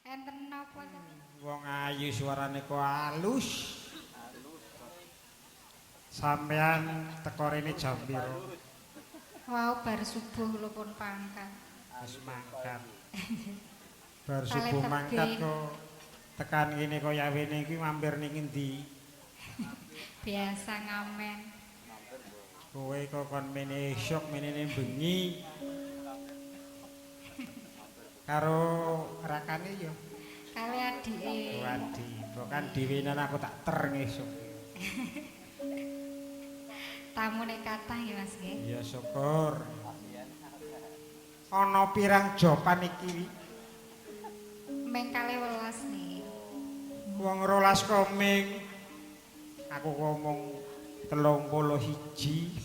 Enten napa to? Wong ayu suarane kok halus. Sampean teko rene jam piro? Wau bar subuh lho pun pangkat. Wis mangkat. Bar subuh mangkat kok tekan ngene kaya wene iki mampir ning endi? Biasa ngamen. Kowe kok kon mene esuk menene bengi. Karo rakane ya. Kali adike. Oh, adi, bukan dhewenan aku tak ter ngesuk. Tamune kathah nggih Mas nggih. Ya syukur. Ana pirang jopan iki? Meng kalih welas niki. Wong 12 koming. Aku ngomong 31.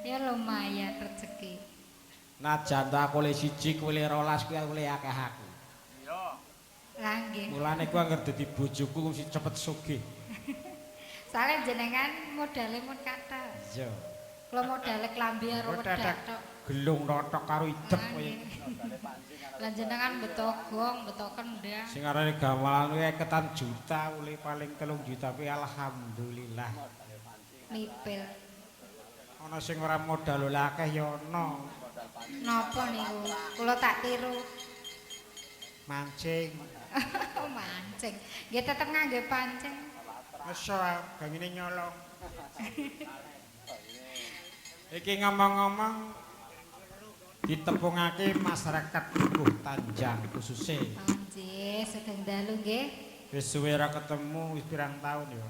Ya lumayan rezeki. Najan to aku le siji kowe le 12 kuwi aku le akeh aku. Iya. Lah nggih. Mulane ku angger dadi bojoku mesti cepet sugih. Soale jenengan modale mun kathah. Iya. Kula modale klambi karo wedak tok. Gelung totok karo idep kowe. Lah jenengan beto gong, beto kendang. Sing arane gamelan kuwi 50 juta, oleh paling 3 juta kuwi alhamdulillah. Nipil. Ana sing ora modal oleh akeh ya ana. Napa niku? Kula tak tiru. Mancing. Oh, mancing. Nggih tetep ngangge pancing. Masa gangine nyolong. Iki ngomong-ngomong ditepungake masyarakat Dukuh Tanjang khususe. Nggih, sugeng dalu nggih. Wis suwe ora ketemu wis pirang taun ya.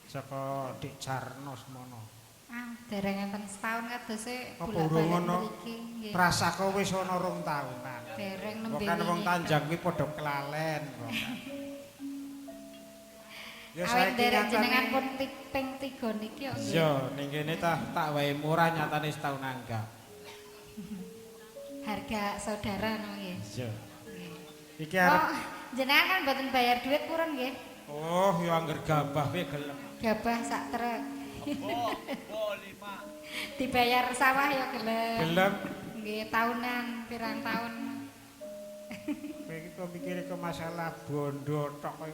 Saka Dik Jarno semono. Ah, dereng enten setahun kadose bolak-balik mriki nggih. Prasako wis ana 2 tahunan. Dereng nembe. Bukan wong Tanjang kuwi padha kelalen kok. Ya saiki dereng jenengan pun ping 3 niki kok. Iya, ning kene tak wae murah nyatane setahun anggap. Harga saudara no nggih. Iya. Iki arep jenengan kan mboten bayar duit purun nggih. Oh, ya angger gabah piye gelem. Gabah sak truk. Oh, 5. Dibayar sawah ya gelem. Gelem. Nggih, tahunan, pirang tahun. Kowe iki kok mikire ke masalah bondo tok kowe.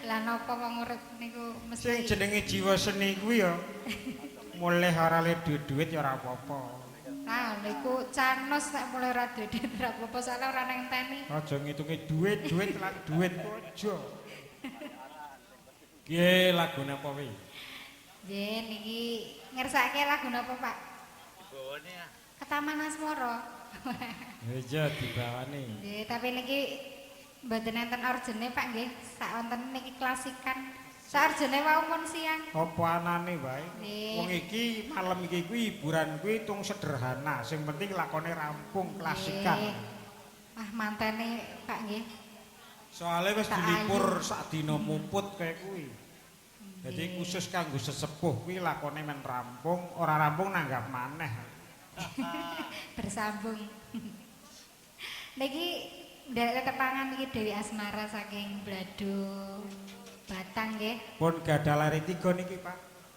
Lah napa wong urip niku mesti sing jenenge jiwa seni kuwi ya mulih ora le duit ya ora apa-apa. Ah niku canos nek mulih ora duit ora apa-apa soalé ora nenteni. Aja ngitunge duit, duit lan duit aja. Nggih, lagune apa kuwi? Nggih niki ngersake lagu napa, Pak? Dibawane ah. Ke Taman Asmara. Iya dibawane. Nggih, tapi niki mboten enten orjene Pak nggih. Sak wonten niki klasikan. Sak orjene wau mun siang. Apa anane wae? Wong iki malam iki kuwi hiburan kuwi tung sederhana, sing penting lakone rampung klasikan. Wah, mantene Pak nggih. Soale wis dilipur sak dina muput kaya kuwi. Dadi khusus kanggo sesepuh kuwi lakone men rampung, ora rampung nanggap maneh. Bersambung. Niki nderek tepangan niki Dewi Asmara saking Blado Batang nggih. Pun gadah lare 3 niki, Pak.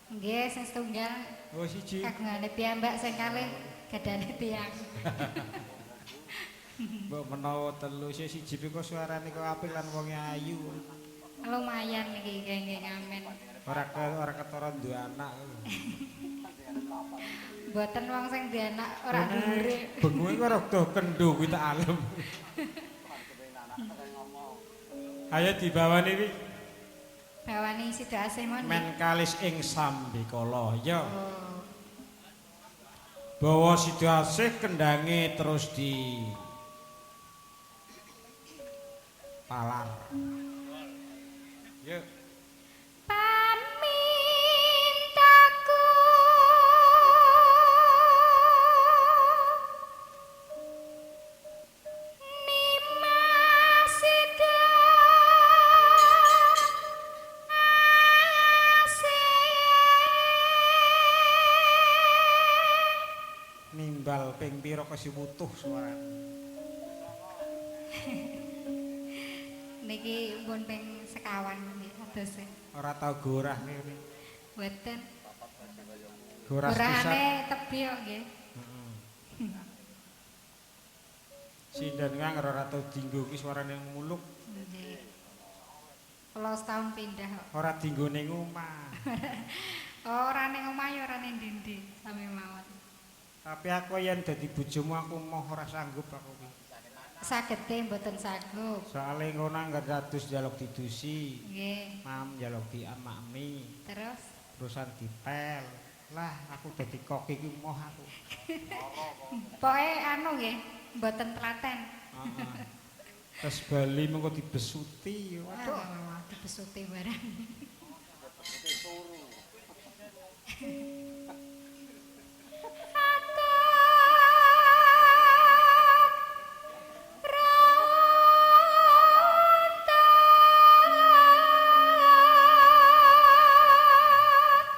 Nggih, sing setunggal. Oh, siji. Kagungane piyambak sing kalih gadane tiyang. Mbok menawa 3 sing siji kok suarane kok apik lan wonge ayu. Lumayan niki nggih ngamen. Ora ketara duwe anak. Mboten wong sing duwe anak ora dhuwure. Bengoke kok rada kendho kuwi tak alem. Ayo dibawani wi. Bawani sida asih mon. Men kalis ing sambikala. Ya. Oh. Bawa sida asih kendange terus di palar. Yuk. Pamintaku Nimas sida asih. Nimbal ping pira kok wutuh suarane. Niki pun ping sekawan nggih adose. Ora tau gorah ngene. Mboten. Gorah pisan. Gorahane tebih kok nggih. Heeh. Sinden kang ora tau dinggo ki suarane muluk. Nggih. Kula setahun pindah kok. Ora dinggo ning omah. Ora ning omah ya ora ning ndi-ndi sami mawon. Tapi aku yen dadi bojomu aku moh ora sanggup aku ki. Sagete mboten sanggup. Soale ngono anggar adus njaluk didusi. Nggih. Mam njaluk diamakmi. Terus terusan dipel. Lah aku dadi koki ki moh aku. Pokoke anu nggih, mboten telaten. Heeh. Terus bali mengko dibesuti. Waduh, wah, dibesuti barang.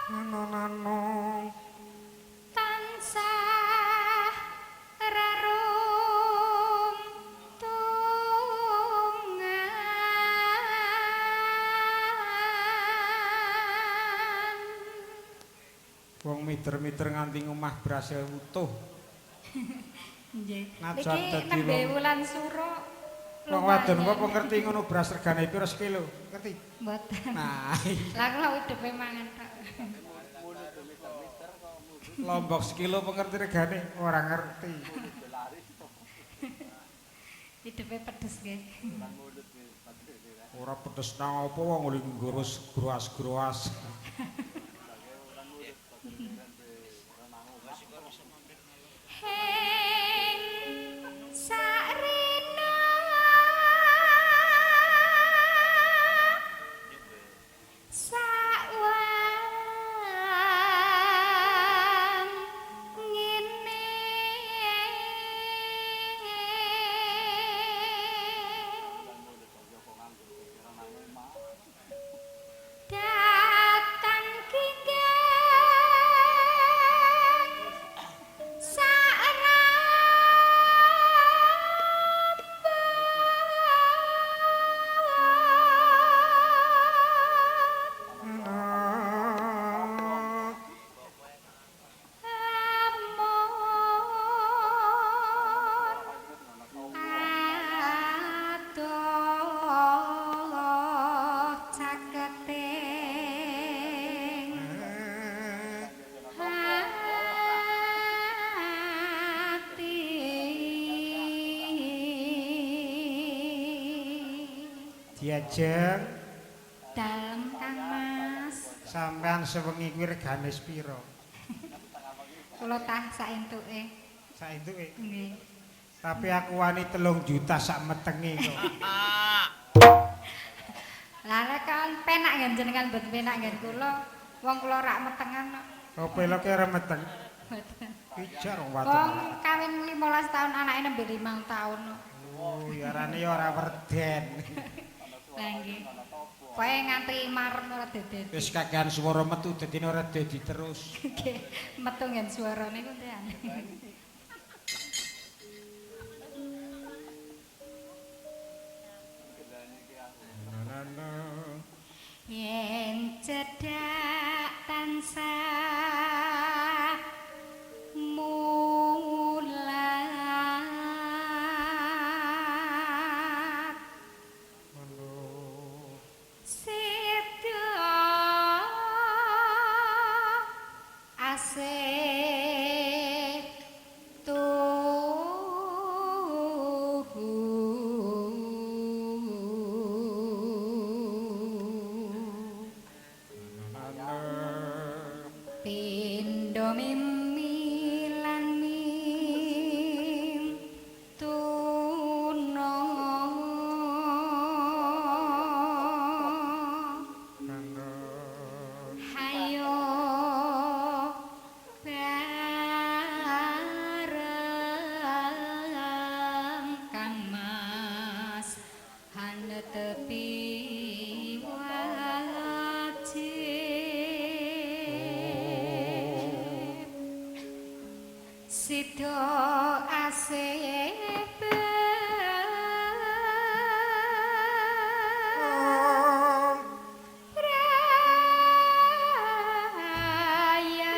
Nano-nano. Tansah raruntungan. Wong miter-miter nganti ngomah berase utuh. Nggih. Najan Niki dadi nembe wong- wulan suro. Wong wadon lumayan. kok ngerti ngono beras regane piro sekilo? Ngerti? Mboten. Nah, Lah kula udepe mangan tok. Lombok sekilo apa ngerti regane? Ora ngerti. Hidupe pedes nggih. Ora pedes nang apa wong oli ngurus groas-groas. Heng sarena sawang ngene datang kinggang sarapot amon adoh caketing hati. Diajeng Dalem Kang Mas, sampean sewengi kuwi regane sepiro? Kula tah saentuke. Saentuke. Nggih. Tapi aku wani 3 juta sak metenge kok. Lah lek kan penak nggih jenengan mboten penak nggih kula. Wong kula rak metengan kok. Oh, peloke ora meteng. Mboten. Ijar wong Wong wadon. kawin 15 tahun anake nembe 5 tahun kok. Oh, ya arane ya ora werden. Lah nggih. Pokoke nganti marem ora dadi. Wis kakean swara metu dadine ora dadi terus. Nggih, metu ngen suarane ku aneh. Yen cedhak tansah mulat sedo asih tuhu. Pindho mimi lan mim tuna. Hayo bareng Kang Mas hanetepi wajib. Sida asih raya.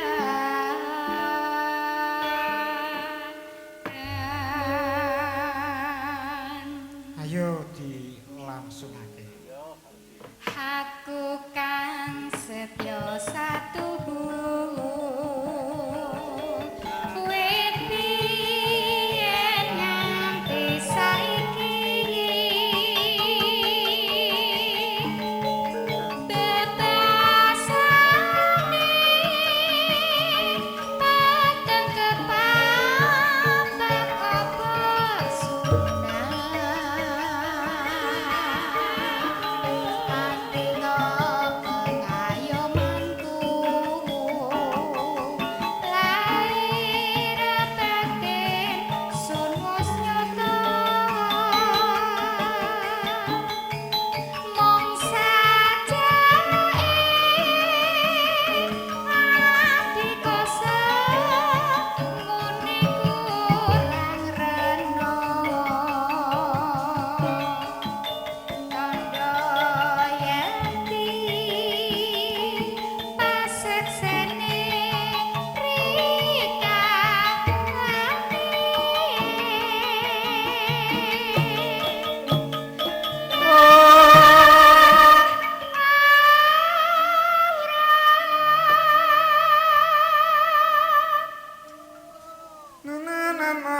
na na.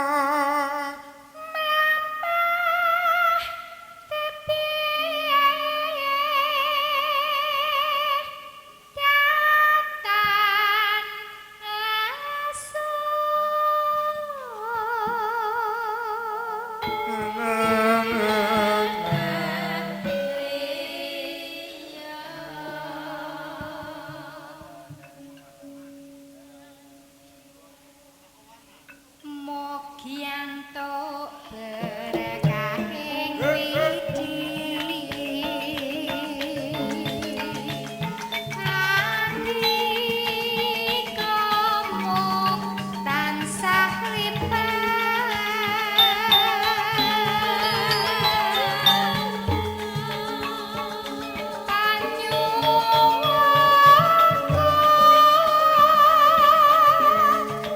Datan Mugi antuk berkahing widi. Andika mung tansah limpah. Panyuwun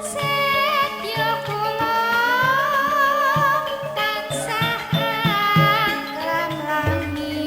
setya kula tansah anglam-lami.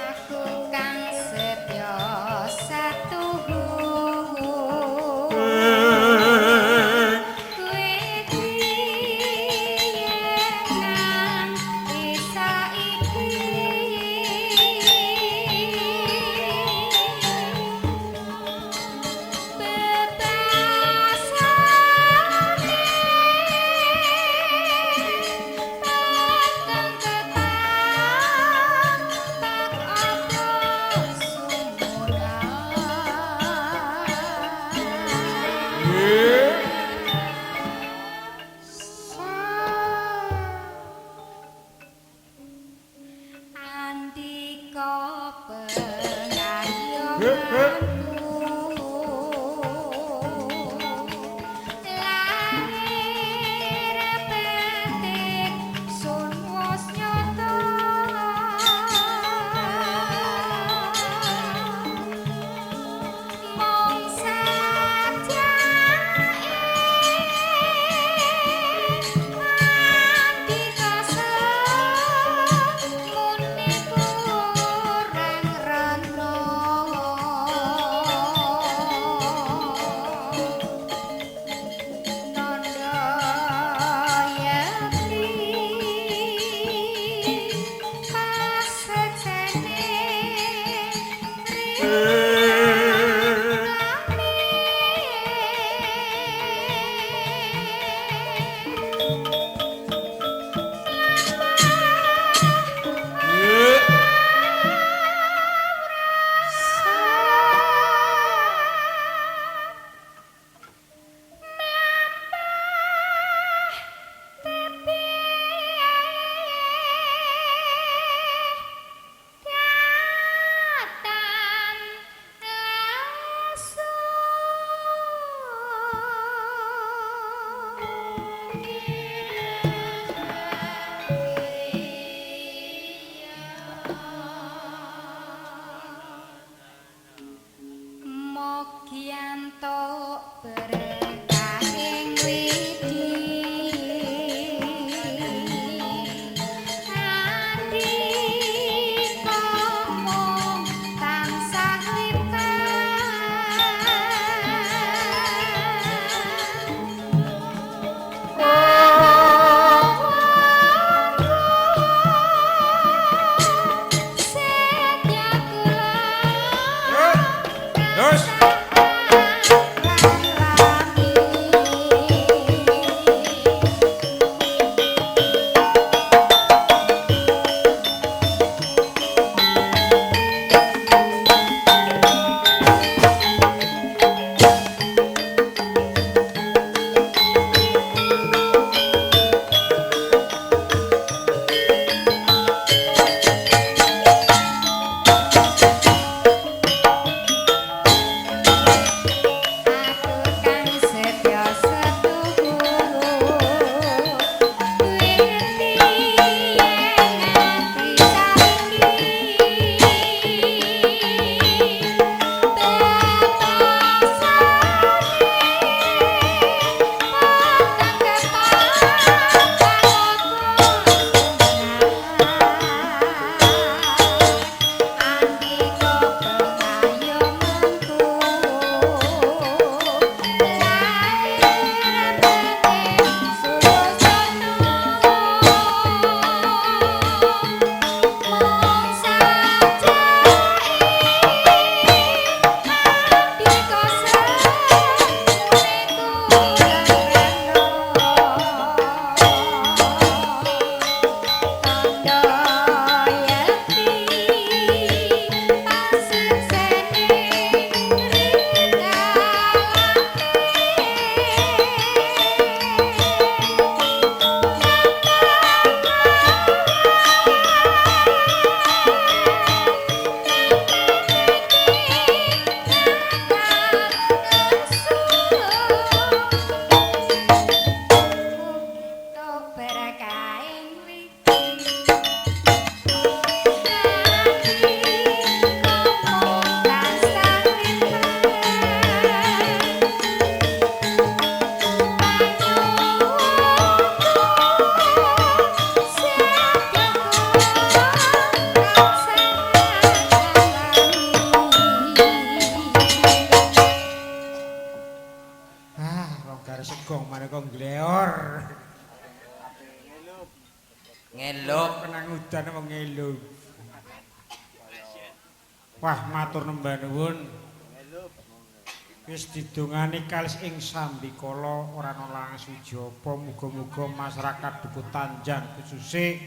Aku kang setya satuhu. Kowe diyenang saiki. Bebasane peteng ketang tak apa sumunan. Andika pengayomanku lahir batin sun wis nyata. Mung sajake andika semune kurang rena. Ngelup. Kenang udan wong ngelup. Wah, matur nembah nuwun. Wis didongani kalis ing sambikala ora ana langas wijapa, muga-muga masyarakat Dukuh Tanjang khususe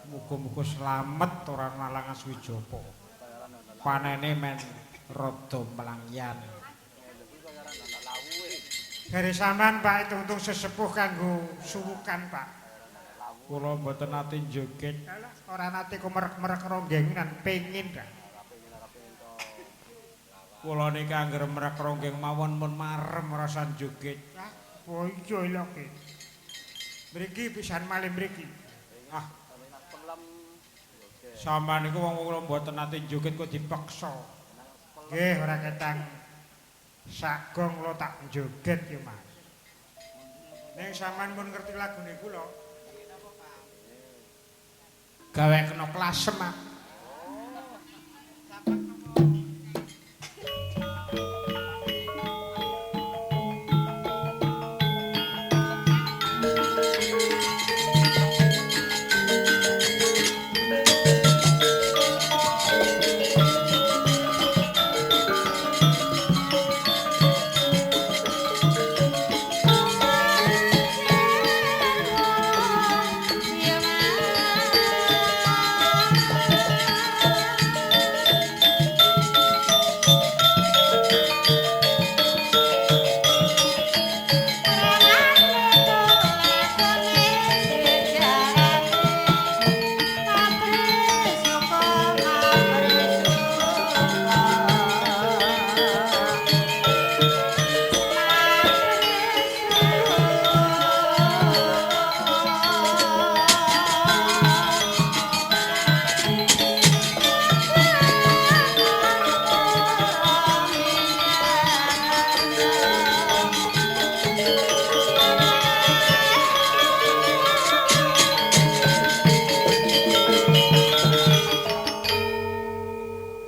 muga-muga slamet ora ana langas wijapa. Panene men rada melangyan. Dari sampean Pak hitung-hitung sesepuh kanggo suwukan Pak. Kula mboten nate joget. Alah, ora nate ku merek-merek ronggengan pengin ta. Kula niki angger merek ronggeng mawon mun marem rasan joget. Ah, oh iya iloke. Mriki pisan malih mriki. Ah. Sampeyan niku wong kula mboten nate joget kok dipeksa. Nggih, ora ketang sak gong kula tak joget ya, Mas. Ning sampean pun ngerti lagune kula. Gawe kena klasem ah.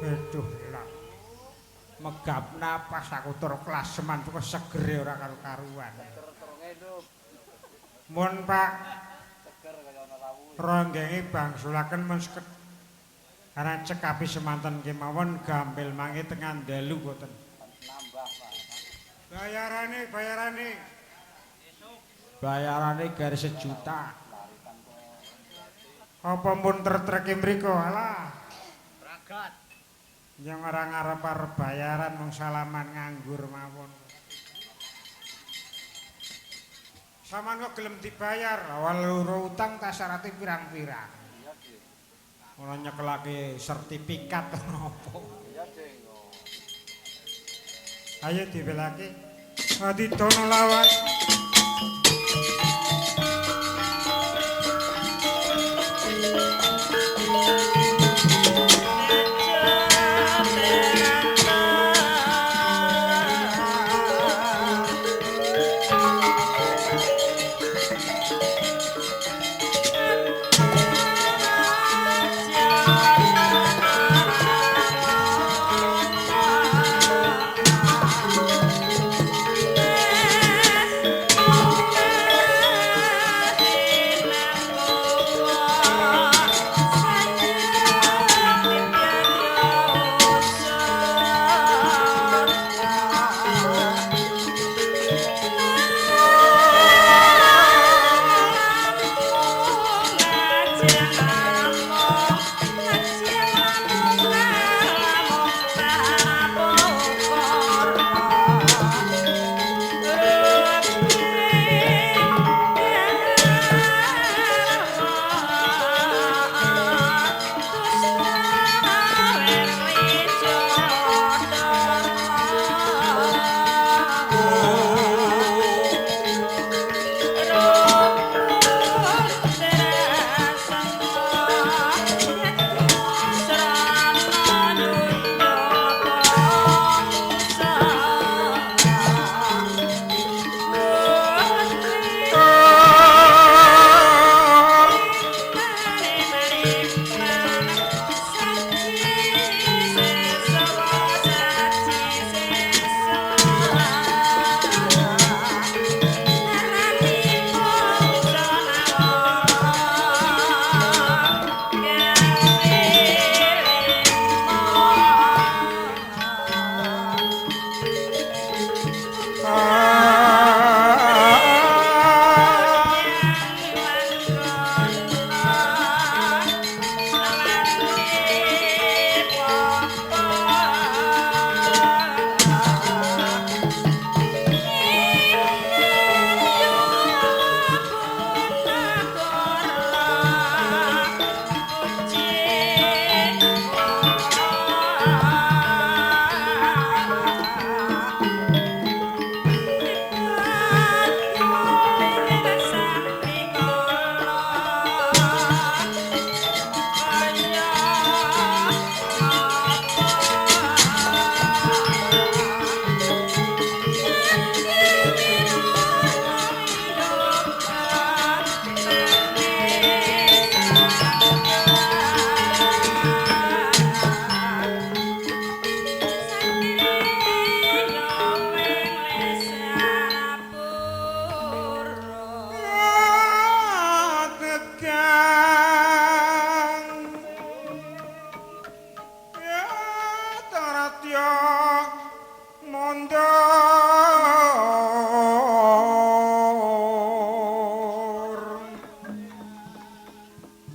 Aduh lah. Megap napas aku tur klaseman kok segere ora karu-karuan. Mun Pak ronggenge bangsulaken mun karena cekapi semanten kemawon gampil mangke tengah dalu boten. Bayarane, bayarane. Bayarane garis sejuta. Apa mun tertreke mriko? Alah. Ragat. Yang ora ngarep-arep bayaran mung salaman nganggur mawon. Saman kok gelem dibayar, awal loro utang tak syarate pirang-pirang. Ora nyekelake sertifikat ana apa. Ayo dibelake. Adidono lawan. Yeah.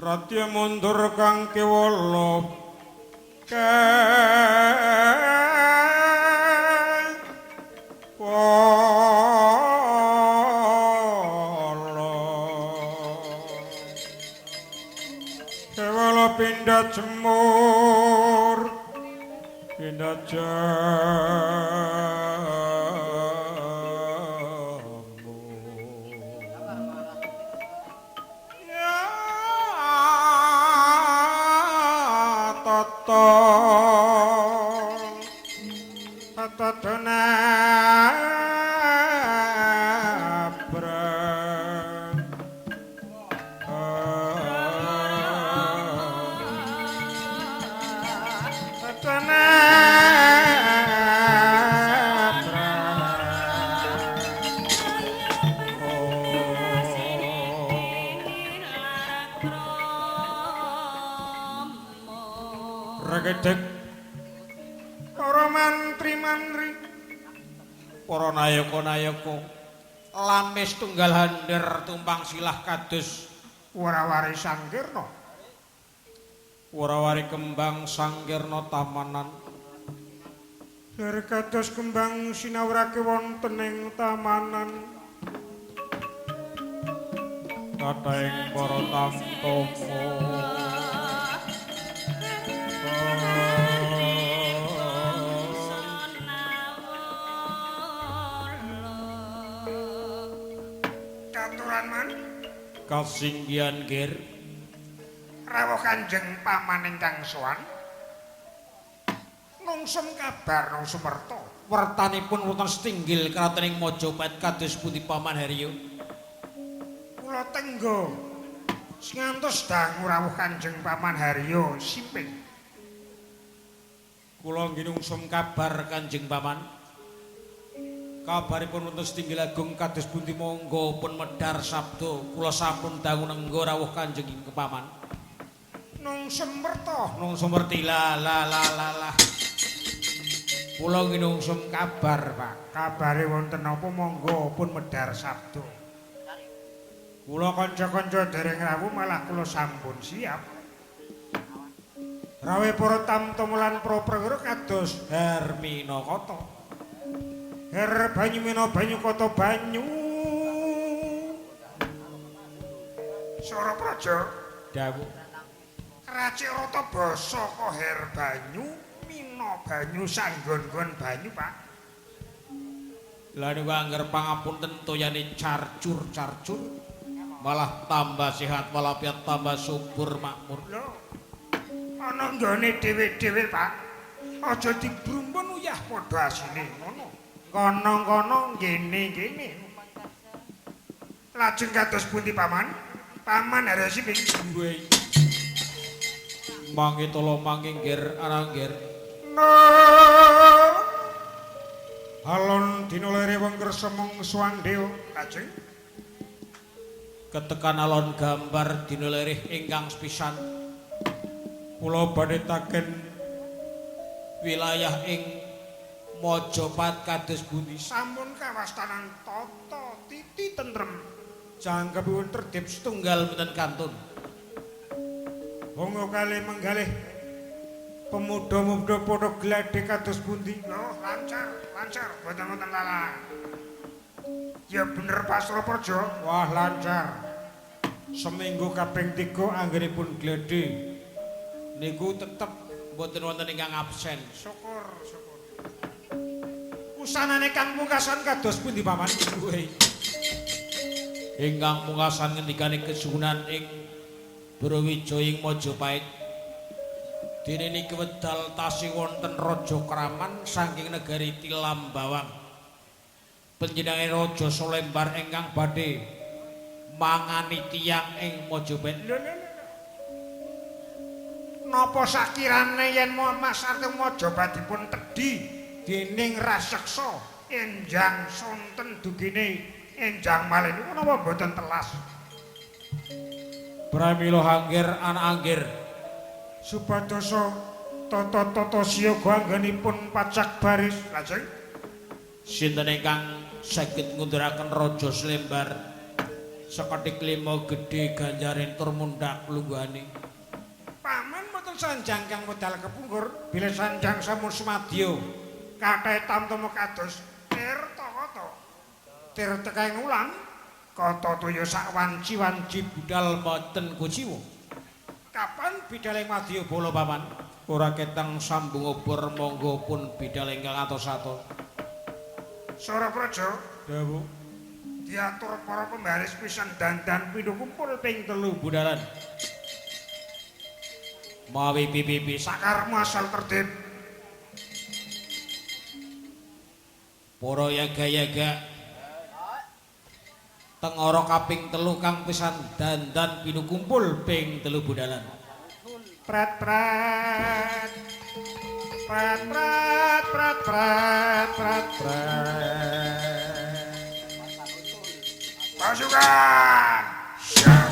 Radya mundur kang kewala kewala pindah jemur pindah jamur ya tata tata Regedeg para mantri-mantri, para nayaka-nayaka, lamis tunggal hander tumpang silah kados warawari Sanggirna. Warawari kembang Sanggirna tamanan. Lir kados kembang sinawrake wonten ing tamanan. Kathahing para tamtama. Kasinggihan ger rawuh Kanjeng Paman ingkang sowan nungsum kabar nungsum werta wertanipun wonten setinggil kraton ing Majapahit kados pundi Paman Haryo kula tenggo ngantos dangu rawuh Kanjeng Paman Haryo Simping kula nggih nungsum kabar Kanjeng Paman. Kabaripun wonten setinggil agung kados pundi monggo pun medhar sabda kula sampun dangu nenggo rawuh Kanjeng Paman. Nungsum werta, nungsum werti la la la la la. Kula nggih nungsum kabar, Pak. Kabare wonten napa monggo pun medhar sabda. Kula kanca-kanca dereng rawuh malah kula sampun siap. Rawuh para tamtama lan para prawira kados Hermina Kata. Her banyu mina banyu kata banyu Sora Praja dawuh racik rata basa kok her banyu mina banyu sanggon-gon banyu Pak. Lha niku angger pangapunten toyane carcur-carcur malah tambah sehat walafiat tambah subur makmur. Lho ana nggone dhewe-dhewe Pak, aja dibrumpun uyah padha asine ngono. Kono-kono ngene-ngene. Lajeng kados pundi Paman? Paman Haryo Simping. Mangke tolo mangke ngger arangger. Alon dina lere wong kersa mung suwandewa. Lajeng ketekan alon gambar dina lerih ingkang sepisan. Kula badhe taken wilayah ing Majapahit kados pundi sampun kawastanan tata titi tentrem jangkepipun tertib setunggal mboten kantun. Hongo kalih menggalih pemuda-pemuda padha gladhe kados pundi. Lho lancar lancar mboten wonten lalang. Ya bener Pak Surapraja. Wah lancar. Seminggu kaping 3 anggenipun gladhe niku tetep mboten wonten ingkang absen. Syukur syukur. Usanane kang pungkasan kados pundi Paman? Ingkang pungkasan ngendikane kesuwunan ing Brawijaya ing Majapahit. Dene niki wedal tasih wonten Raja Kraman saking negari Tilambawang. Panjenengane Raja Solembar ingkang badhe mangani tiyang ing Majapahit. Lho lho lho. Napa sakirane yen Mas Arta Majapahit dipun tedhi dening raseksa enjang sonten dugine enjang malih niku napa mboten telas. Pramila hangger anak angger supadosa tata-tata siyaga anggenipun pacak baris. Lajeng sinten ingkang saged ngunduraken Raja Slembar Seketik lima gedhe ganjaren tur mundhak lungguhane. Paman mboten sanjang kang medal kepungkur, bilih sanjang sampun sumadyo. Kathah tamtama kados tirta kata. Tirta kang ulang kata toya sak wanci-wanci budal mboten kuciwa. Kapan bidal ing Wadyabala paman? Ora ketang sambung obor monggo pun bidal ingkang atos-atos. Surapraja Dawuh diatur para pembaris pisan dandan pindho kumpul ping telu budalan. Mawi pipipi sakarmu asal tertib. Para yaga-yaga tengara kaping telu kang pisan dandan pinu kumpul ping telu budalan. Prat prat prat prat prat prat prat prat. Pasukan siap.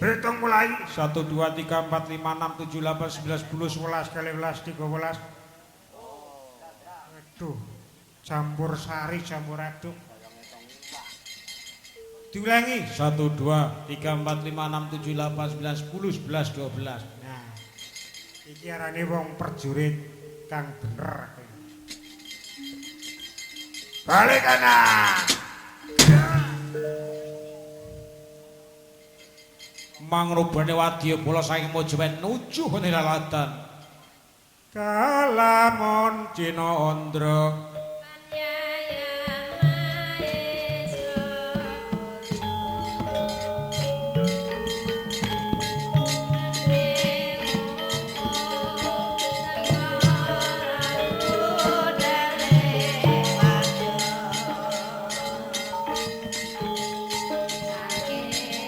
Berhitung mulai 1 2 3 4 5 6 7 8 9 10 11 12 13. Aduh, campur sari campur aduk. Diulangi 1 2 3 4 5 6 7 8 9 10 11 12. Nah, iki arane wong prajurit kang bener. Balik kanan. Mangrubane wadyabala saking Mojopahit nuju nilalatan. Kalamon Cina Andra. Thank you.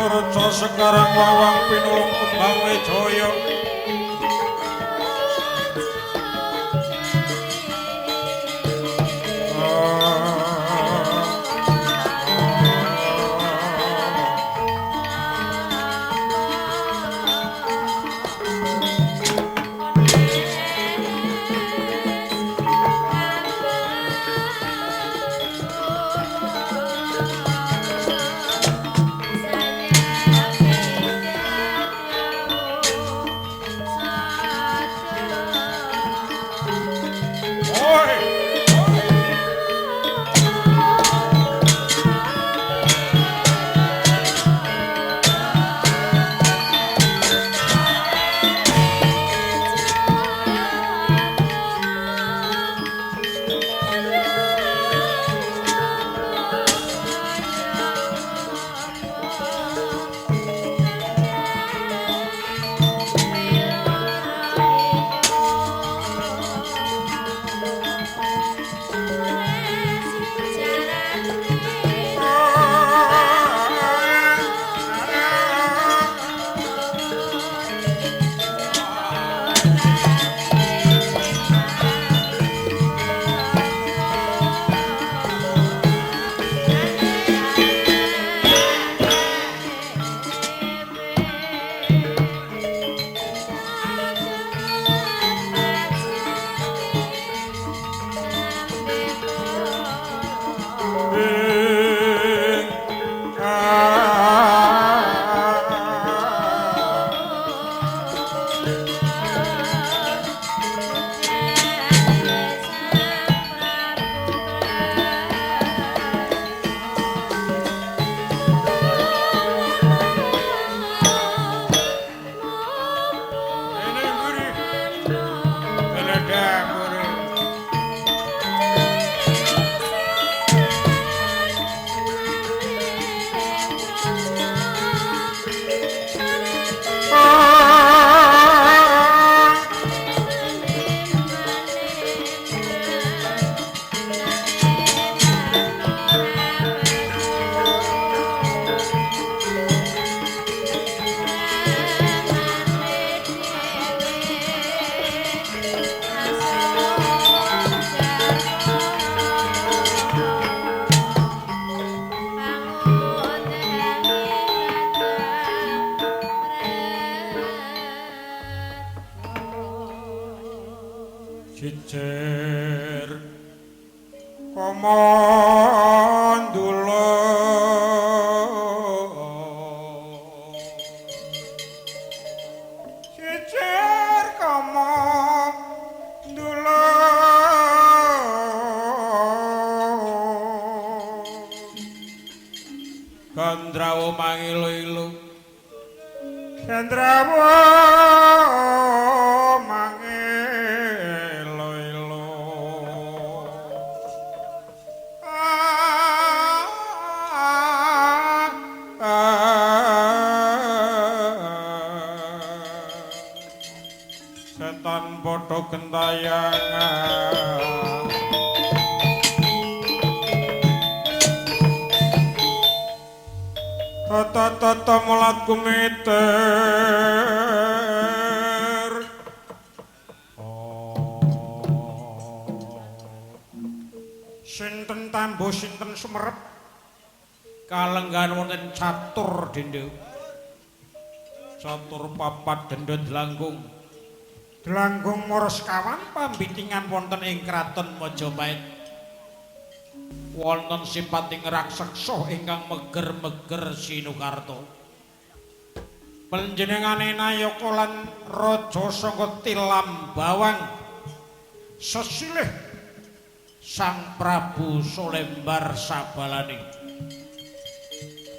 Kerta sekarang wawang pinulung kembang wijaya. Jejer komandula jejer komandula Gandrawa mangilu-ilu Gandrawa padha gentayangan tata-tata mulat kumiter. Sinten tambo sinten sumerep kalenggahan wonten catur denda catur papat denda dlangkung Dlanggung mara sekawan pambitingan wonten ing kraton Majapahit wonten sipating raksasa ingkang meger-meger sinukarta. Panjenengane nayaka lan raja sangka tilam bawang sesilih Sang Prabu Solembar Sabalane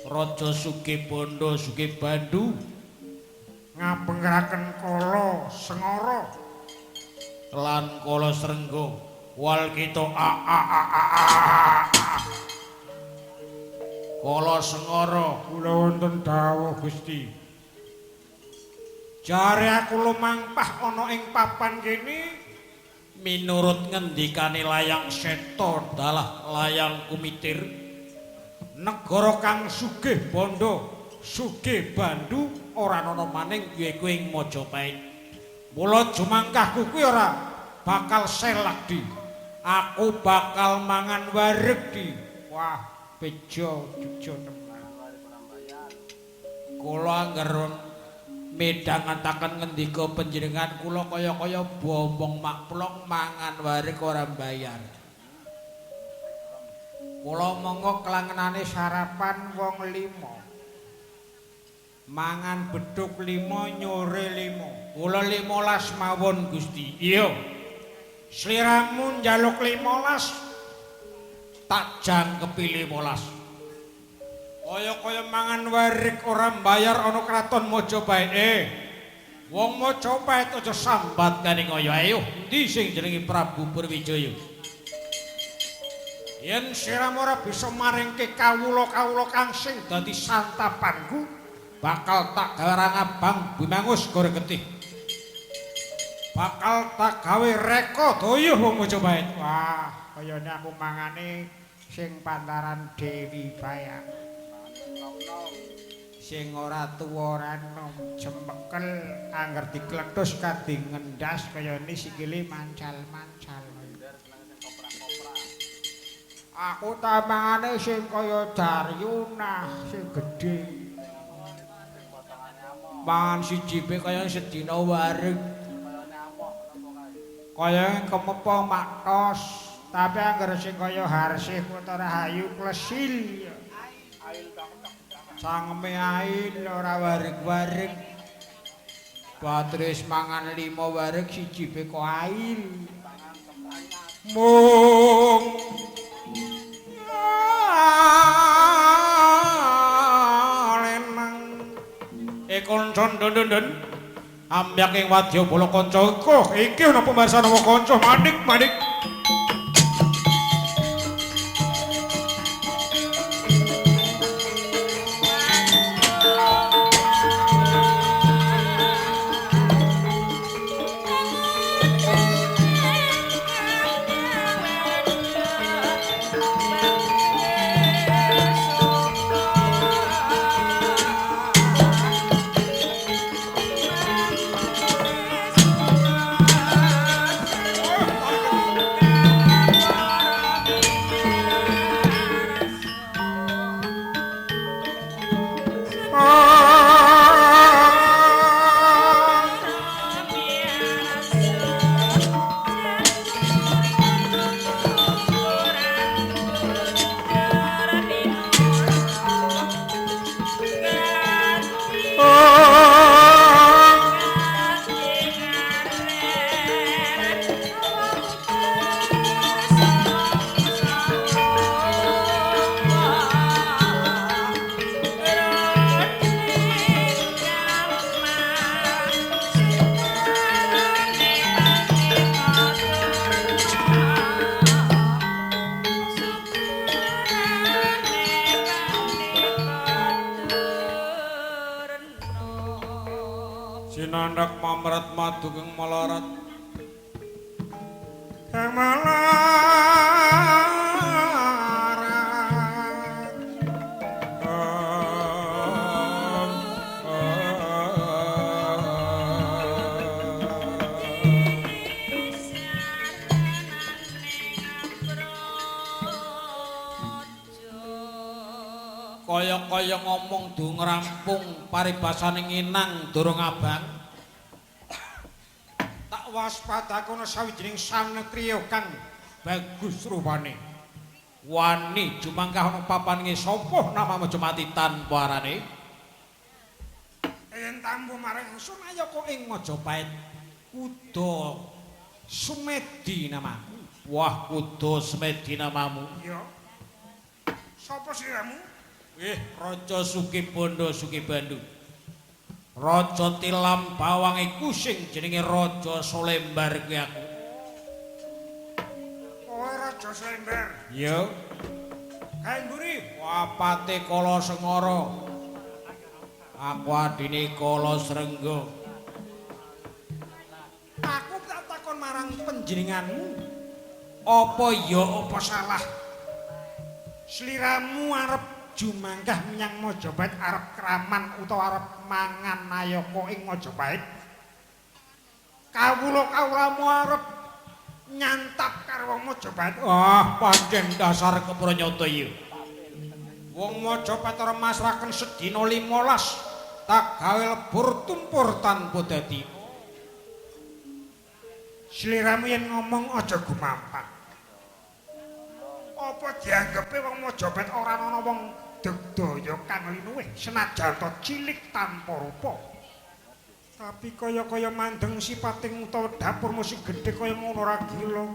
Raja Sugih Bondo Sugih Bandu ngabengaken kala sengara lan kala srengga wal kita a a a a a kala sengara kula wonten dawuh Gusti. Jare aku lumangpah ana ing papan kene minurut ngendikane layang seta dalah layang kumitir negara kang sugih bondo Sugih Bandu ora ana maning yaiku ing Majapahit. Mula jumangkahku kuwi ora bakal selak di. Aku bakal mangan wareg di. Wah, bejo bejo temen. Kula angger midhangetaken ngendika panjenengan kula kaya-kaya bombong makplong mangan wareg ora mbayar. Kula monggo kelangenane sarapan wong 5. Mangan beduk 5 nyore 5. Kula 15 mawon Gusti. Iya. Sliramu njaluk 15 tak jangkepi 15. Kaya-kaya mangan wareg ora mbayar ana kraton Majapahit. Wong Majapahit aja sambat kaning kaya ayo endi sing jenenge Prabu Purwijaya. Yen sliramu ora bisa maringke kawula-kawula kang sing dadi santapanku, bakal tak gawe rangabang Bimangus gore getih. Bakal tak gawe reka daya wong Majapahit. Wah, kayane aku mangane sing pantaran Dewi Bayang. Sing ora tuwa ora enom, jemekel angger dikletus kadhe ngendas kayane sikile mancal-mancal. Aku ta mangane sing kaya Daryunah sing gedhe. Mangan siji pe kaya sedina wareg. Kaya kemepong maktos, tapi angger sing kaya Harsih Putra Rahayu klesil. Cangeme ail ora wareg-wareg. Batris mangan 5 wareg siji pe kok ail. Mung lenang kanca ndon-ndon amyak ing wadya bala kanca kok iki ana pembahasan ana kanca manik-manik. Sinandak mamrat madu kang malarat. Kang malarat. Kaya-kaya ngomong durung rampung paribasane nginang durung abang. Tak waspadakono sawijining sanetriya kang bagus rupane. Wani jumangkah ana papan nge sapa namamu Jumati tanpa arane? Yen tampu marang ingsun ayo kok ing Majapahit Kuda Sumedi namaku. Wah, Kuda Sumedi namamu. Iya. Sapa siramu? Raja Sukibondo Sukibandu. Raja Tilam Bawang iku sing jenenge Raja Solembar kuwi aku. Kowe Raja Solembar. Iya. Kae mburi wapate Kala Sengara. Aku adine Kala Srengga. Aku tak takon marang panjenenganmu. Apa ya apa salah? Sliramu arep Jumangkah menyang Majapahit arep kraman utawa arep mangan nayaka ing Majapahit. Kawula kawulamu arep nyantap karo wong Majapahit. Ah, pancen dasar kepranyata iya. Wong Majapahit ora masraken sedina 15 tak gawe lebur tumpur tanpa dadi. Sliramu yen ngomong aja gumampang. Apa dianggepe wong Majapahit ora ana wong degdaya kang linuwih senajan to cilik tanpa rupa. Tapi kaya-kaya mandeng sipating utawa dapurmu sing gedhe kaya ngono ora gila.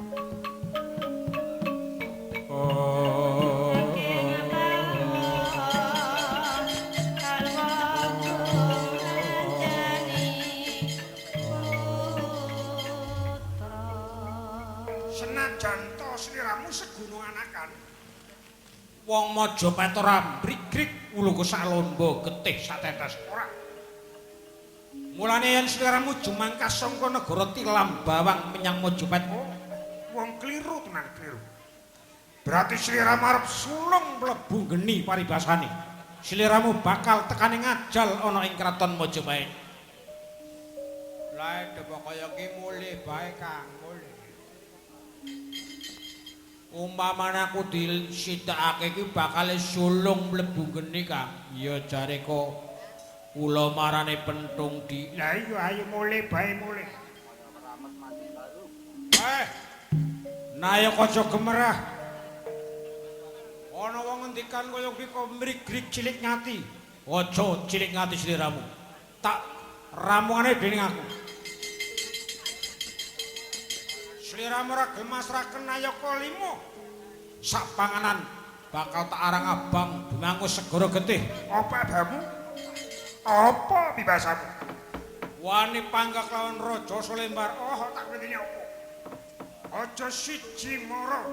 Oh. Senajan to sliramu segunung anakan, Wong Majapahit ora mrigrik wuluku sak lomba getih satetes ora. Mulane yen sliramu jumangkah saka negara Tilam Bawang menyang Majapahit, Oh, wong kliru tenan kliru. Berarti sliramu arep sulung mlebu geni paribasane. Sliramu bakal tekane ngajal ana ing kraton Majapahit. Lah depo kaya ki mulih bae Kang, mulih. Umpamane aku disidakake iki bakal sulung mlebu geni, Kang. Ya jare kok kula marane pentung di. Lah iya ayo mulih bae mulih. Eh. Nayaka aja gemerah. Ana wong ngendikan kaya kuwi kok mrigrik Cilik ngati. Aja cilik ngati sliramu. Tak ramungane dening aku. Sliramu ora gelem masraken nayaka lima. Sak panganan bakal tak arang abang bumangku segara getih. Apa abamu? Apa pibasamu? Wani panggah kelawan Raja Sulembar. Oh, tak ngertine apa? Aja siji mara.